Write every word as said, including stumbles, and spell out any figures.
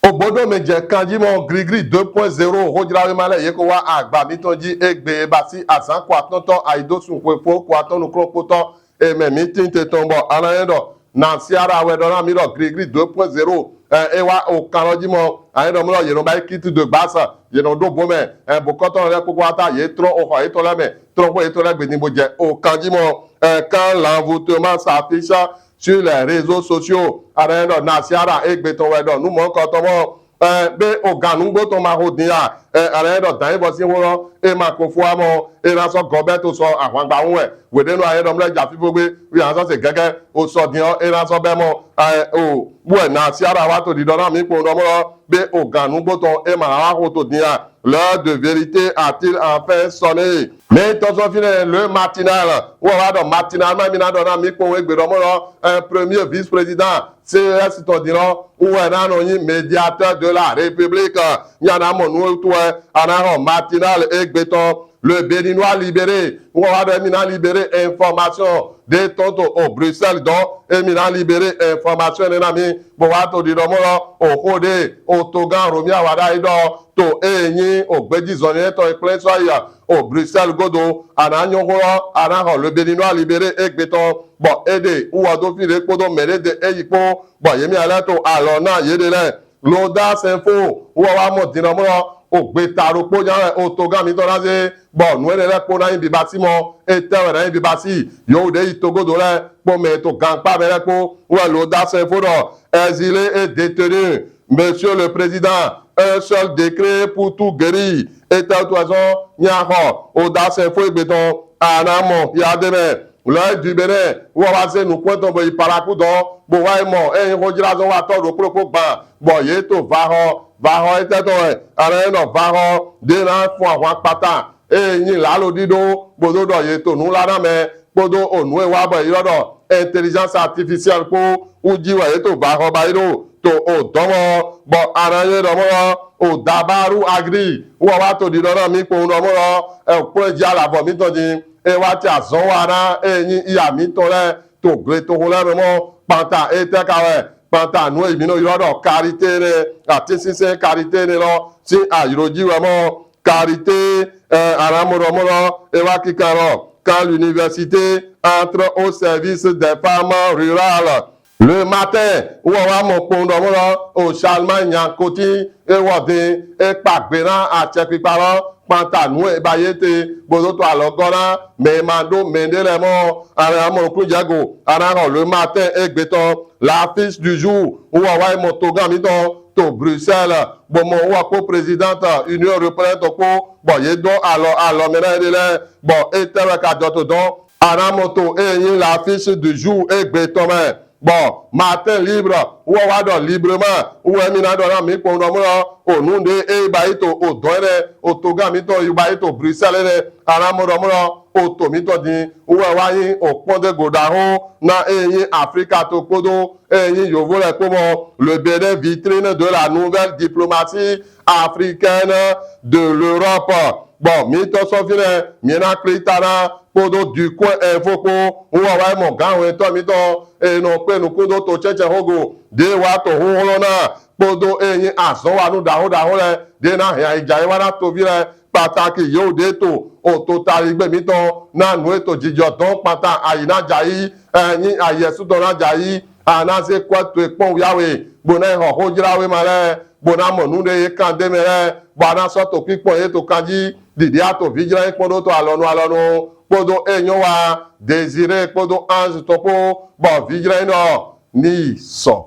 Obodo mɛ jɛ kanji mɔ, Grigri deux point zéro, xojlawema lɛ ye ko wa agba mitɔn ji egbe e basi azan ko atɔntɔ ayidosun xwefo ko atɔn nuklɔnkpotɔ e mɛ mi tin te tɔn bɔ a na yɛ dɔ Nasiara wɛ dɔ na mi dɔ Grigri deux point zéro, ɛ, e wa okan lɔ ji mɔ, a yɛ dɔ mi dɔ ye nɔ ba yi kit de base, ye nɔ do bo mɛ, ɛ, bokɔtɔ lɛ kpokpo ata ye trɔ oxɔ yetɔn lɛ mɛ, trɔ xo yetɔn lɛ gbe din bo jɛ okan ji mɔ, ɛ, quand l'envoûtement s'affiche sur les réseaux sociaux, a na yɛ dɔ Nasiara egbe tɔn wɛ dɔ nu mɔnkɔtɔn mɔ, ɛ, be ogan nugbo tɔn ma xo din ya, ɛ, a na yɛ dɔ dan yi bɔ sin xo lɔ e ma ko fo wa mɔ, e na sɔ gɔ bɛ to sɔ ahwangba wu wɛ, wɛ de nu a yɛ dɔ mi lɛ ja fifo gbe, wi a na sɔ se gɛgɛ o sɔ din ɔ e na sɔ bɛ mɔ, ɛ, o wɛ Nasiara wa to didɔ na mi kpo dɔ mɔ lɔ be ogan nugbo tɔn e ma na wa xo to din ya. L'heure de vérité a-t-il enfin sonné? Mais tɔsɔ fi nɛ, Le Matinal, wɔ wa dɔ Matinal ma mi na dɔ na mi kpo egbe dɔ mɔ lɔ, un premier vice-président C E S tɔn din lɔ, wɔ na nɔ nyi médiateur de la République. Nya na mɔ nu to wɛ, a na xɔ Matinal egbe tɔn. Le Béninois Libéré, wɔ wa dɔ mi na libérer information de tɔn to o Bruxelles dɔn, e mi na libérer information nɛ na mi, bo wa to didɔ mɔ lɔ, o xo de o togan Romuald Wadagni dɔ to e nyi o gbejizɔnlin etɔn e kplɛn sɔ yi o Bruxelles godo, a na nyɔ xo lɔ, a na xɔ Le Béninois Libéré egbe tɔn, bɔ e de wɔ do fi de kpodo mɛ de de e yi kpo, bɔ ye mi a lɛ to alɔ na ye de lɛ. L'Audace Info, wɔ wa mɔ din dɔ mɔ lɔ, o gbeta ɖokpo nya wɛ o togan mitɔn na ze, bɔ nu enɛ lɛ kpo na nyi bibasi mɔ, etɛ wɛ na nyi bibasi, yewu de yi togodo lɛ kpo mɛ to gankpa mɛ lɛ kpo, wɛ L'Audace Info dɔ, exilés et détenus, Monsieur le Président, un seul décret pour tout guérir. Etɛ to azɔn nya xɔ L'Audace Info egbe tɔn, a na mɔ ya de mɛ. L'Heure du Bénin, wɔ wa ze nukun etɔn bo yi Parakou dɔn, bo wa yi mɔ e nyi xojlazɔnwatɔ ɖokpo ɖokpo gban, bɔ ye to vaxɔ, vaxɔ etɛ tɔn wɛ, a na yɛ dɔ vaxɔ de na fun ahwan kpata, e nyi lalo dido, bo do dɔ ye to nu la na mɛ, kpodo o nu e wa bɔ ye ylɔ dɔ intelligence artificielle kpo, wu ji wɛ ye to vaxɔ ba yi do to o dɔn mɔ, bɔ a na yɛ dɔ mɔ lɔ, o Dabaru Agri, wɔ wa to didɔ na mi kpo dɔ mɔ lɔ, e kplɔn ji alavɔ mitɔn din, e wa ti azɔn wa na e nyi iya mitɔn lɛ to gletoxo lɛ mɛ mɔ, kpanta etɛ ka wɛ, kpanta nu e mi nɔ ylɔ dɔ karité nɛ, atinsinsɛn karité nɛ lɔ, sin aylo ji wɛ mɔ, karité, ɛ, a na mɔ dɔ mɔ lɔ, e wa kikan lɔ, quand l'université entre au service des femmes rurales. Le Matin, wɔ wa mɔ kpɔn dɔ mɔ lɔ, o Charlemagne Nyankoti, e wɔ din, e kpa gbe na acɛkpikpa lɔ, kpanta nu e ba ye te, bo do to alɔgɔ na mɛ ma do mɛ de lɛ mɔ, a na mɔ nukun jɛ go, a na xɔ Le Matin egbe tɔn, L'Affiche du Jour, wɔ wa mɔ togan mitɔn to Bruxelles, bɔ mɔ wɔ kpo présidente Union européenne tɔn kpo, bɔ ye dɔn alɔ alɔ mɛ na ye de lɛ, bɔ etɛ wɛ ka jɔ to dɔn, a na mɔ to e nyi L'Affiche du Jour egbe tɔn mɛ. Bon, Matin Libre, wɔ wa dɔ librement, wɔ mi na dɔ na mi kpɔn dɔ mɔ lɔ, o nu de e ba yi to o dɔn nɛ, o togan mitɔn yi ba yi to Bruxelles nɛ, a na mɔ dɔ mɔ lɔ, o to mitɔn din, wɔ wa nyi o kpɔn de go daho na e nyi Afrika to kpodo e nyi yovo lɛ kpo mɔ, le Bénin vitrine de la nouvelle diplomatie africaine de l'Europe. Bon, mi tɔ sɔ fi nɛ, mi na kpli ta na kpodo Du Coin Info kpo, wɔ wa mɔ ganwetɔ mitɔn e nɔ kpe nukun do to cɛncɛn xogo de wa to xoxlɔ na kpodo e nyi azɔnwanu daho daho lɛ de na hɛn ayi ja ye wa na tovi lɛ, pataki yewu de to o totaligbe mitɔn na nu e to jijɔ dɔn kpata ayi na ja yi, e nyi ayi esu dɔn na ja yi, a na ze kɔ to e kpɔn wuyawe, bo na yi xɔ xojlawema lɛ, bo na mɔ nu de ye kan de mɛ lɛ, bɔ a na sɔ to kpikpɔn ye to kan ji, didi a to vijla ye kpɔn do to alɔnu alɔnu, kpodo e nyɔ wa Désiré kpodo Ange tɔn kpo, bɔ vijla ye nɔ ni sɔ.